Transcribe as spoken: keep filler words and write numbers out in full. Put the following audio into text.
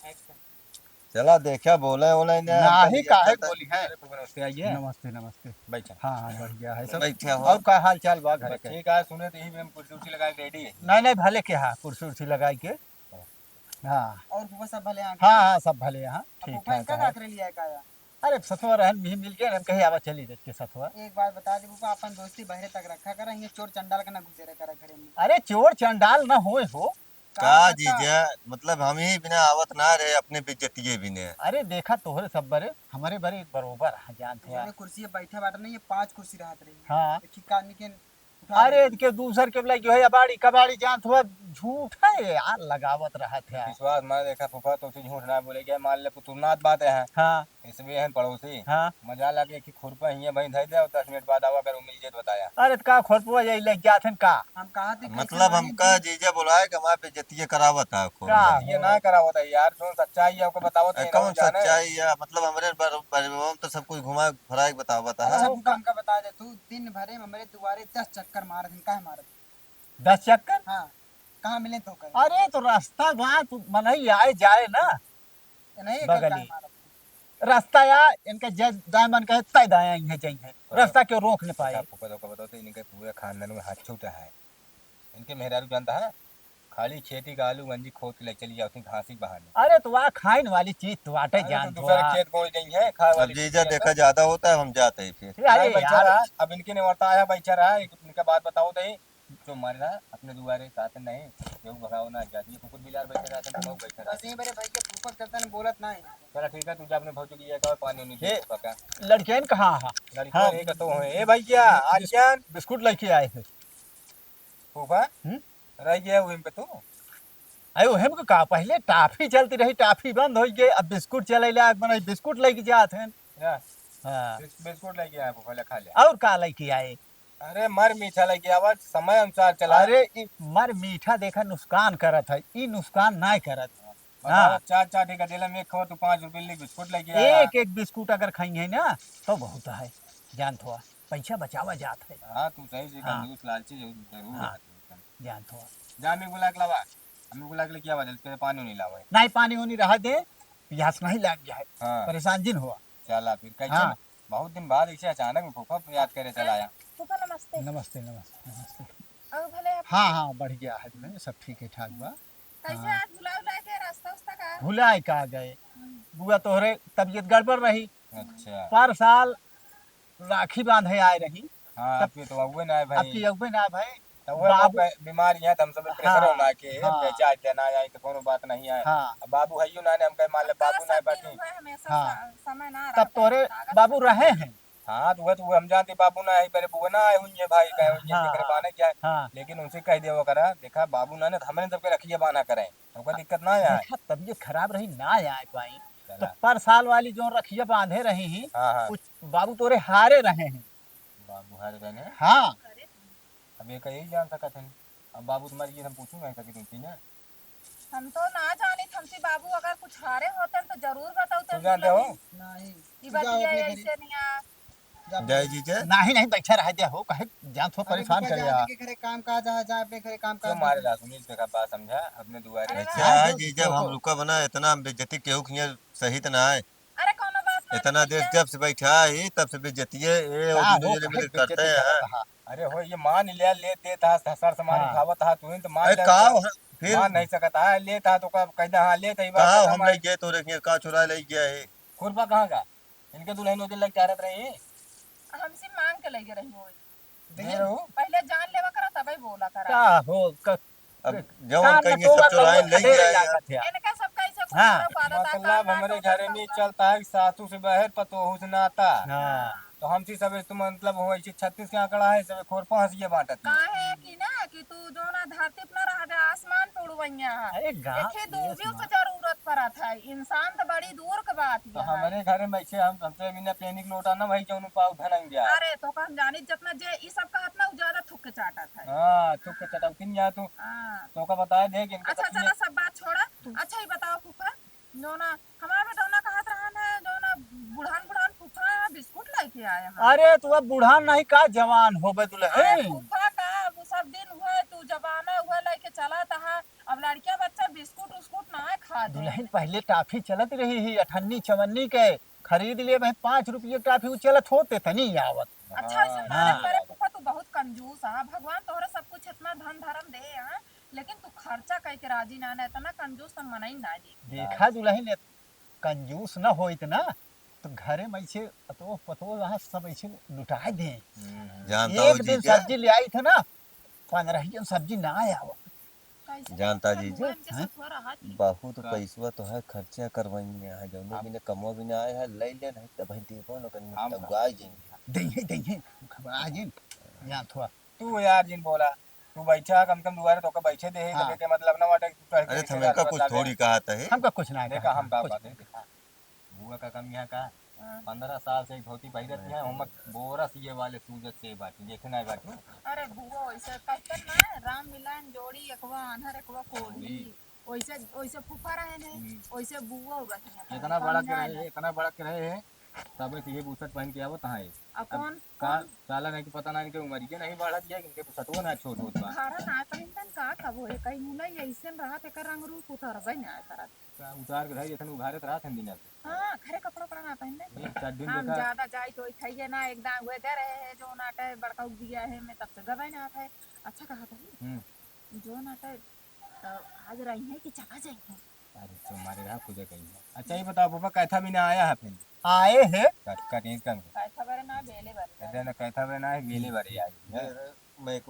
चला देखा, बोले, बोले ने, नहीं, काहे बोली है? अरे, फूफा, नमस्ते, आइए। नमस्ते, नमस्ते। बैठा। हाँ, हाँ, बढ़िया है सब। बैठा हो। और का हाल चाल बा घर बस के? ठीक है, सुने तो यही में हम कुर्सी उर्सी लगाए ready है। नहीं, नहीं, भले के, हाँ, कुर्सी उर्सी लगाई के। हाँ। और फूफा सब भले हैं? हाँ, हाँ, सब भले हैं, हाँ, अब ठीक फूफा ठाक इनका है। का करे लिया है का यार? अरे, सतुआ रहन मिही मिल के, हम कहे, "आवा, चली देख के सतुआ।" एक बात बता दे फूफा, अपन दोस्ती बहरे तक रखा करा, ये चोर चंडाल के ना घुसेरे करा घरे में। अरे, चोर चंडाल ना होए हो, का का जीजा, मतलब हम ही बिना आवत ना रहे, अपने बेइज्जतिये बिने। अरे देखा, तोहरे सब बरे, हमरे बरे बरोबर है, जानत हुआ। जौने कुर्सी पे बैठे बाटे ना, ये पांच कुर्सी रहत रही। हाँ। एक ही आदमी के उठा अरे, ले। इनके दूसर के बोला, जो है अबाड़ी कबाड़ी जानत हुआ, झूठ है यार, लगावत रहत है। विश्वास मार देखा फूफा, तो उसे झूठ ना बोले गया, मान ले पुतुरनाथ बात है। हाँ। इसमें है पड़ोसी। हाँ। मजा लगे कि खुरपा हियां वहीं धर दे और दस मिनट बाद आवा, अगर वो मिल जाए तो बताया। अरे, त का खुरपवा यही लग जात हन का? हम कहा थी, कैसे मतलब मानी हमका जी? जीजा बुलाए के हमारे बेइज्जतिये करावत है खूब। का ये हो? ना करावत है यार, जो सच्चाई है ओके बतावत ए, है, कौन जाने। सच्चाई है? मतलब हमरे बर-, बर-, हम तो सब कुछ घुमा फराए के बतावत है। अच्छा, तू हमका बता दे, तू दिन भरे में हमरे दुआरे दस चक्कर मारत हन, काहे मारत? दस चक्कर? हाँ, कहाँ मिले तो कहे? अरे, तो रास्ता बा, तू मनई आए जाए ना। नहीं, बगली। रास्ता या इनका जय दाएं मन कहे, तय दाएं आई है, जाई है। तो रास्ता क्यों रोक न पाए? फूफा, तो का बताओ, तो इनके पूरे खानदान में हाथ छूटा है। इनके मेहरारू जानता है, खाली खेती का आलू गंजी खोद के ले चली जाती घासी बहाने। अरे, तो वह खाइन वाली चीज तो आटे अरे, तो जानत दूसरा हुआ। खेत गोड़ गई है, खाए अब वाली जीजा चीज है देखा तो। ज्यादा होता है, हम जाते हैं फिर। अरे अरे, बच्चा यार। रहा, अब इनके निवर्ता आया, बच्चा रहा, इनके बात बताओ तो ही। जो मारे रहा, अपने दुआरे साथ नहीं, केहू भगाओ ना, जाती है, कुकुर बिलार बैठे रहते हैं, तो लोग बैठे बस रहते हैं। यहीं बड़े भाई के फूफा करता नहीं, बोलत नहीं। चला ठीक है, तू जा अपने भौजी के लिए कहो, पानी उनी दे ये पका। लड़कियन कहाँ है? लड़कियन हाँ। एक तो है। ए भैया, बिस-, आर्यन। बिस्कुट लेके आए हैं। फूफा? हम्म? रह गया वहीं पे तू? अरे, वहीं पे का, पहले टाफी चलती रही, टाफी बंद हो गई, अब बिस्कुट चले ला, अब बिस्कुट लेके जात हैं। या। हाँ। बिस-, बिस्कुट लेके आए फूफा, ले खा ले। और का लेके आए? अरे, मर मीठा लेके आवा, समय अनुसार चला। अरे, ई मर मीठा देखा नुकसान करत है, ई नुकसान नाय करत। हाँ। बतावा, हाँ। चार चार ठे गदेला में खवा, तू पाँच रुपये ले बिस्कुट लेके आया। एक एक बिस्कुट अगर खाई है ना, तो बहुत है, जानत हुआ, पैसा बचावा जात है। हाँ, तू सही से हाँ। कंजूस लालची जरूर, जरूर हाँ। है तू एकदम। जानत हुआ। जा, अम्मी बुला के लावा, अम्मी बुला के लेके आवा, जल्दी से पानी नहीं लावा। नहीं, पानी उनी रहा दे, प्यास नहीं लग गया है, हाँ। परेशान जिन हुआ। चला फिर, कैसे हाँ। न-, बहुत दिन बाद ऐसे अचानक में फूफा याद करे चला आया। फूफा नमस्ते। नमस्ते, नमस्ते, नमस्ते। और भले आप हाँ, हाँ, बढ़िया है, दुल्हन, सब ठीक है, ठाक बा। कैसे हाँ। आज भुला उला के रास्ता उस्ता का? भुलाए का गए? हम्म। बुआ तोहरे तबीयत गड़बड़ रही। अच्छा। पर साल राखी बांधे आए रही। हाँ, तब आपके तो अउए ना है भाई। आपकी अउए ना है भाई। तो वो बाबू लोग बे-, बीमार हैं, तो हम सब प्रेशर हाँ, होना के हाँ। बेचाए देना आए, तो कोनो बात नहीं है। हाँ। अब बाबू है यू ना, ने हम कहे, मान ले, बाबू ना है, बाकी हुआ हमेशा हाँ। सा-, समय ना तब रहता है, तोरे कागज बाबू रहे हैं। हाँ, तो वह तो हम जानते बाबू ना है, मेरे बुआ ना आए हुई है भाई, कहे हुई है, हाँ, जेकरे हाँ, बाने क्या है। हाँ। लेकिन उनसे कह दिया वो करा, देखा बाबू ना ने, तो हमने सबके रखिए बाना करें, तो कोई दिक्कत ना आए। देखा, तबीयत खराब रही, ना आए पाई। तो चला। पर साल वाली जो रखिए बांधे रही ही, हाँ, हाँ। कुछ बाबू तोरे हारे रहे हैं। बाबू हारे रहे हैं? हाँ। अब ये कहीं जान सकत हैं। अब बाबू तुम्हारी ये हम पूछूंगा ऐसा कि तुमसे ना। हम तो ना जानित, हमसे बाबू अगर कुछ हारे होतन तो जरूर बताउतन तू जानते हो? दुल्हन। नहीं। ई तू जाओ बतिया अपने घरे। ऐसे नहीं आ। जा जय अपने जी जय। नहीं, नहीं, बैठे रह दे हो, कहे जान थो अरे परेशान रुका, कर जा या। अपने घरे काम काज है, जा अपने घरे काम क्यों काज मारे देख। ला, सुनील, देखा बात समझा, अपने दुआरे अरे अच्छा है जी, जब हम रुका बना, इतना बेइज्जती केहू किया सही त ना है। अरे कोनो बात ना, इतना ठीक देर है। जब से बैठा है, तब से बेइज्जतिये, ये का और हो, दूसरे काहे में करते बेइज्जती हैं। करत हा? अरे हो, ये मान लिया, ले देत हा, सर सामान हाँ। उठावत हा, तू ही तो मान अरे ले, का तो हो, फिर मान नहीं सकत हा, लेत हा तो का, कहता हाँ, लेत हा, ये बात का खत्म हम है। ले गए तो रे, का चुरा ले गया है? खुरपा कहाँ का? इनके दुल्हन वो दिन लग चाहत रही। हमसे मांग के ले गए रही हो। दे रहो। पहले जान लेवा करा, तबे बोला करा। का हो, क-, अब जवन कान कहीं में सब टोवा चुराइन कौनो ले खदेड़े गया है। लागत है। इनका सब कैसे कुछ हाँ। करो, पादत है, मतलब कान ना हमरे टोवा घरे में कौनो। चलता है कि सासू से बहर पतोहू से नाता। हाँ। तो हमसे सब तुम मतलब हो ऐसे छत्तीस के आंकड़ा है, सब खोर पहुंच गया बांटत में। काहे कि ना कि तू जो ना धरती पे ना रहबे, आसमान पे उड़वैया है। अरे गाँव एक ही ये दूरबीन से जरूरत परत है, इंसान तो बड़ी दूर के बात तो है। हमरे घरे में ऐसे हम, हमसे बिना पेनी के लोटा ना भाई, जौन पाव धनंजय। अरे तो हम जानी जितना जे ई सब कहत ना, उ ज्यादा थुक के चाटत है। हाँ, थुक के चटौकिन या तू। हाँ। तो का बताए दे कि इनका अच्छा, बतिये चला, सब बात छोड़ा। अच्छा, ये बताओ फूफा, जो ना हमार बेटौना कहत रहन है, जो ना बुढ़ान बुढ़ान फूफा है, बिस्कुट लेके आए हैं। अरे, तू अब बुढ़ान नहीं का, जवान होबे दुल्हन। अरे फूफा का, वो सब दिन हुए, तू जमाना हुए लेके चला तहा। अब लड़किया बच्चा बिस्कुट उस्कुट ना खात है। दुल्हन। पहले टाफी चलत रही ही, अठन्नी चवन्नी के, खरीद लिए भाई, पाँच रुपये टाफी उ चलत होते तनी आवत। अच्छा, ऐसे हाँ। मालूम करे फूफा, तू बहुत कंजूस है। भगवान तोहरा सब कुछ इतना धन धर्म दे हैं, लेकिन तू खर्चा कई के राजी ना, ना, इतना कंजूस हम मनई ना जी। देखा दुल्हन, इत-, कंजूस न होइत ना, तो घरे में ऐसे पतोह, पतोह वहाँ सब ऐसे लुटाए दे। हम्म। जानता हो एक दिन जीजा? सब्जी ले आई थे ना, पन्द्रह जन सब्जी ना आया हो। कैसे जानता देखत जीजा? हुआ इनके हैं? साथ हो रहा थी। बहुत का? पैसवा तो है, खर्चा करवाई है, जौने आप बिना कमवा बिना आए है, ले ले नहीं तब भाई देबो न कहीं, हम तब का? गाय जाएंगे। दे है, दे है, घबरा जिन, यहाँ थोड़ा। तू यार जिन बोला, तू बैठा, कम से कम दुआरे तोके बैठे दे है, हाँ। तबे के मतलब ना बाटे कि तू कहे अरे, कि थमें रिश्तेदार का कुछ बतला दे। थोड़ी कहा था है। हमका कुछ ना कहा, देखा, हम का कुछ बात नहीं। है, देखा। बुआ का कमी है का? हाँ। पन्द्रह साल से एक धोती पहिरत है, हम बोरा सिए वाले सूजत से बाटी, देखे ना बाटी। अरे बुआ, वैसे कहते ना, राम मिलन जोड़ी एकवा आन्हर एकवा कोढ़ी। कोढ़ी। वैसे, वैसे फूफा रहे ने, हम्म। वैसे बुआ रहे ने। इतना बड़ा के समझा रहे, ना। इतना बड़ा के रहे है, तबे से ये बुसट पहन के आवत है। आ अब कौन, का, कौन? साला नहीं कि पता ना इनके उमरिया नहीं बढ़त है, इनके बुसटवो ना छोट होत बा। उघारा ना पहिनतन का, कब होए, कहीं मुलई ऐसन रहत, एकर रंग रूप उतरबे ना करत। का उतार के धई देथन, उघारे त रहत हन दिना के। हाँ, घरे कपड़ा उपड़ा ना पहिनते। एक चार दिन हम देखा। ज्यादा जाई तो इठाइए ना, एक दाग हुए गए रहे है, जो नाटे बड़का उग दिया है, मैं तब से गवाई ना आत है। अच्छा कहा था। हम्म। जो नाटे, तो आज रही है कि चला जाई है। अरे, तुम्हारे रहा खुदे कहीं है। अच्छा, ये बताओ, पापा, कैथा भी ना आया है फिर? आए हैं। कट, कट, एक काम कर। कैथा बारे ना, बेले बारे। अरे ना, कैथा बारे ना है, बेले बारे आई है। मैं को